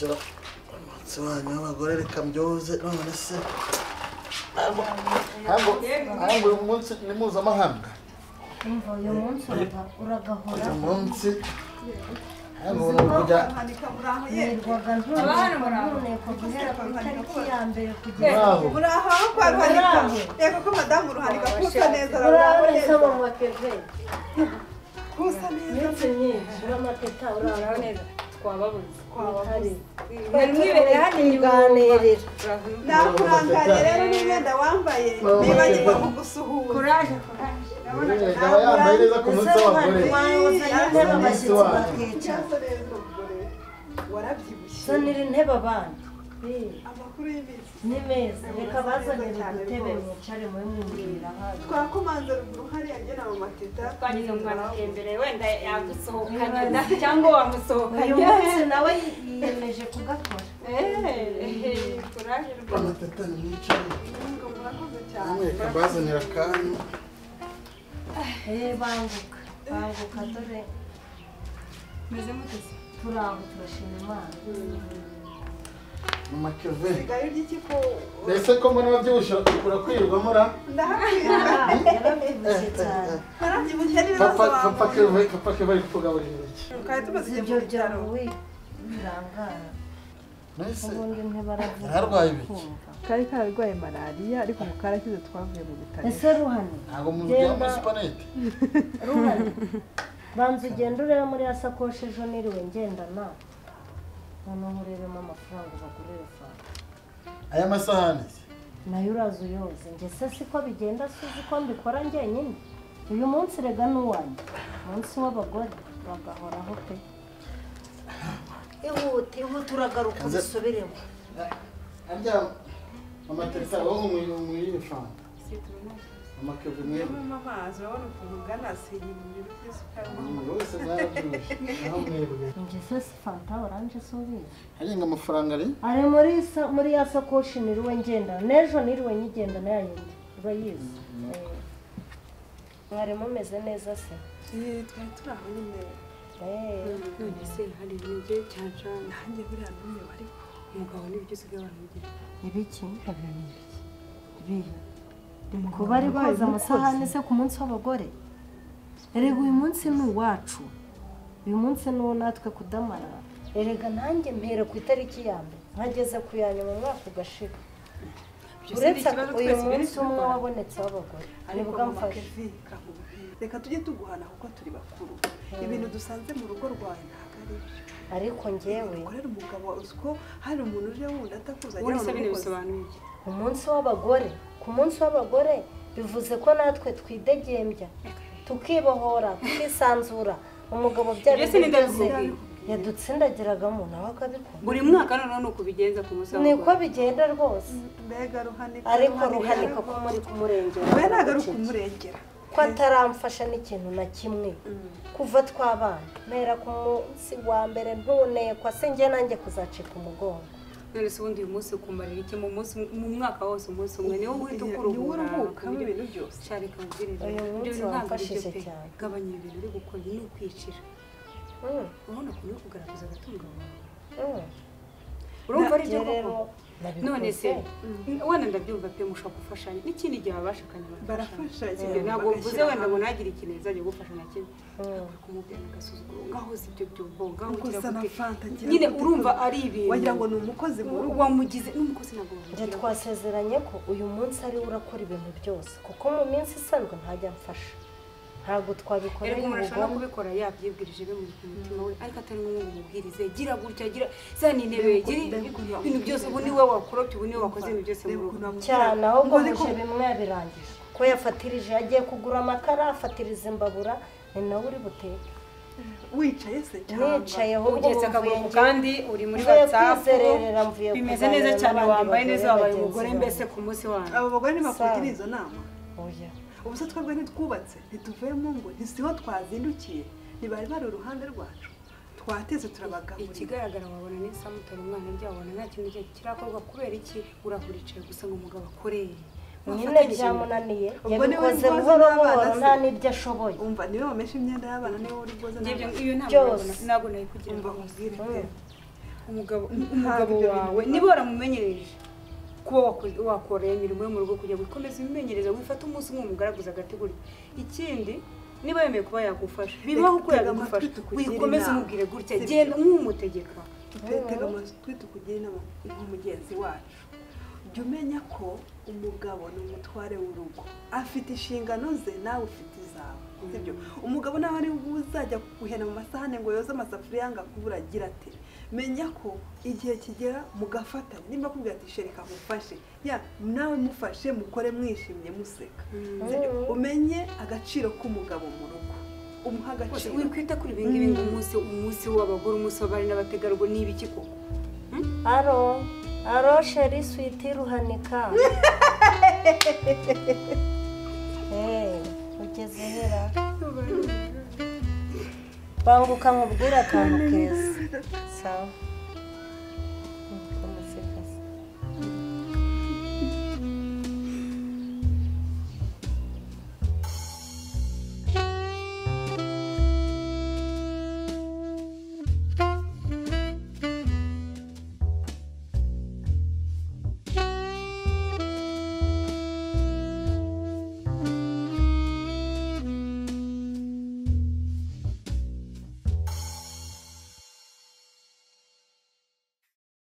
Umunsi wanyu w'abagore reka mbyoze none se ntabwo uyu munsi ni mpuzamahanga. Umva uyu munsi uragahora. Uyu munsi nirwaga ntuneko guhera ku itariki ya mbere kugeza muraho kwa Ruhanika. Yego ko madamu Ruhanika kusa neza uraho neza mama Keve. Kusa neza. Iminsi myinshi uramateta uraho neza. Twababuze. Twababuze. Mwari mwibereye hano iganirira. Nakuranganye rero n'imyenda wambaye nibagirwa kugusuhuza. Courage courage. Aba yambaye neza ku munsi w'abagore. Intebe abashyitsi bakicara. Warabyibushye. Zanira intebe abana. Amakuru y'iminsi ni meza. Reka bazanire udutebe mwicare mube mwumvira hano. Twakomanze ruguru hariya njye na mama Teta. Twagize ngo aratembere wenda yagusohokanye cyangwa wamusohokanye. Uyu munsi nawe yiyemeje kugakora. Courage rwose. Mama Teta nimwicare. Murakoze cyane. Reka mbazanire akantu. Banguka banguka dore meze mute se? Turaho turashima Imana. Mama Keve. Sigaye urya iki ko mbese ko mbona wabyibushye urakwirwamo ra? Ndahakwirwa. Yarabyibushye cyane. Narabyibushye n'ibibazo Papa Keve, Papa Keve ari kukugaburira iki? Twari tumaze igihe Ibyo mu bitaro. byawe birangara. Mbese Ubundi ntibaravuga. yararwaye ibiki? Kari kararwaye malariya ariko mu karakize twavuye mu bitaro. Ese Ruhani? Ntabwo mujya muri supanete. Ruhani, banza ugende urebe muri ya sakoshi ejo niriwe ngendana. Noneho urebemo amafaranga bagurire fanta. Aya masahani se? Nayo uraza uyoze. Njye se siko bigenda suzi ko mbikora njyenyine. Uyu munsi rega ni uwanjye. Umunsi w'abagore bagahoraho pe. Ihute ihute uragaruka ubisubiremo. Arya mama Teta wowe umuyihe fanta? Mama Keve mwebwe. Mama amazi urabona ukuntu ungana sinyuma ibintu by'isukari. Wese mwarabyibushye naho mwebwe. Njye se si fanta oranje si ubizi? Hariya ngo amafaranga ari? Ari muri ya sakoshi niriwe ngendana. N'ejo niriwe nyigendana ya yindi urayizi. Mwari mumeze neza se? Twari turi aho nyine. None se hari ibintu cyancana nanjye buriya n'umwe ariko umugabo n'ibyo usigaye waramugira. Ibiki? Ibihe. Kuba ari koza amasahani se ku munsi w'abagore? Erega uyu munsi ni uwacu. Uyu munsi ni uwo natwe kudamara. Erega nanjye mpera ku itariki ya mbere nkageze ku ya nyuma umwaka ugashira. Uretse uyu munsi umwe wabonetse w'abagore nibwo mfashe. Reka tujye tuguhana kuko turi bakuru. Ibintu dusanze mu rugo rwawe ntabwo ari byo. Ariko njyewe ukorera umugabo uzi ko hari umuntu uje wundi atakuza agira ngo bisobanuye iki? Umunsi w'abagore, ku munsi w'abagore bivuze ko natwe twidegembya tukibohora tukisanzura. Umugabo bya byose yadutsindagiragamo nawe akabikora. Buri mwaka noneho ni ukubigenza ku munsi w'abagore. Niko bigenda rwose. Mbega Ruhanika. Ariko Ruhanika ko muri kumurengera. We ntabwo ari ukumurengera. Ko ataramfasha n'ikintu na kimwe kuva twabana mpera ku munsi wa mbere ntunekwa se njye nanjye kuzacika umugongo. None se ubundi uyu munsi ukumarira iki mu munsi mu mwaka wose umunsi umwe niwo uhita ukuruhura ibintu byose. Sharika mbwirire. Uyu munsi wamfashije cyane. Gabanya ibintu uri gukora ni ukwicira. Urabona ukuntu uri kugaragaza agatungo wawe. Urumva ari byo koko? None se wenda ndabyumva pe mushobora gufashanya n'ikindi gihe abashakanye barafashanya. Ntabwo mvuze wenda ngo ntagire ikintu azajya gufasha na kimwe. Kumubwira agasuzuguro ngaho si ibyo byombo ngaho ugira gute nyine urumva ari ibintu wagira ngo ni umukozi mu rugo wamugize n'umukozi ntabwo wamugira. Njye twasezeranye ko uyu munsi ari we urakora ibintu byose kuko mu minsi isanzwe ntajya amfasha. Ntabwo twabikora. Erega umuntu ashobora no kubikora yabyibwirije bimuri ku mutima we ariko atari ngombwa ngo umubwirize gira gutya gira zana intebe gira ibintu byose ubu niwe wakorobye ubu niwe wakoze ibintu byose mu rugo cyane. Ahubwo muje bimwe yabirangije ko yafatirije yagiye kugura amakara afatiriza imbabura ni nawe uri buteke. Wicaye se cyangwa nicaye ahubwo ugetse akaguru kandi uri muri WhatsApp bimeze neza cyane wambaye neza wabaye umugore mbese ku munsi wanyu. Abo bagore ntibakugira izo nama? Oya. Ubu se twebwe ntitwubatse ntituvuye mu ngo ntisiho twazindukiye ntibari bari uruhande rwacu twateze turabagaburira. Ikigaragara wabona ni samutari umwana ryabona nta kintu kirakorwa kubera iki urahuricaye gusa ngo umugabo akoreye. Nyine byamunaniye yabikoze buhoro buhoro nta n'ibyo ashoboye. Umva niwe wameshe imyenda y'abana niwe uri bwoze n'abana. Ibyo ntabwo nabikugira ngo nkubwire pe. Umugabo wawe niba waramumenyereje kuba wakoreye imirimo yo mu rugo kugira ngo ukomeze ubimenyereze wifate umunsi umwe umugaragaza agategura. Ikindi niba yemeye kuba yagufasha bibaho uko yagufasha wikomeze umubwire gutya genda nk'umutegeka. Tega amatwi tukugire inama nk'umugenzi wacu. Jya umenya ko umugabo ni umutware w'urugo, afite inshingano ze nawe ufite izawe, sibyo? Umugabo nawe ari uzajya guhena mu masahane ngo yoze amasafuriya ngo akubura agira ati menya ko igihe kigera mugafatanya. Nimba akubwira ati shereka mufashe, ya nawe mufashe mukore mwishimye museka, sibyo? Umenye agaciro k'umugabo mu rugo, umuha agaciro. Wikwita kuri ibi ngibi ngo umunsi w'abagore, umunsi w'abari n'abategarugori ni ibiki koko? Aro aro sheri switi ruhanika. Ugeze hera banguka nkubwire akantu keza. Sawa.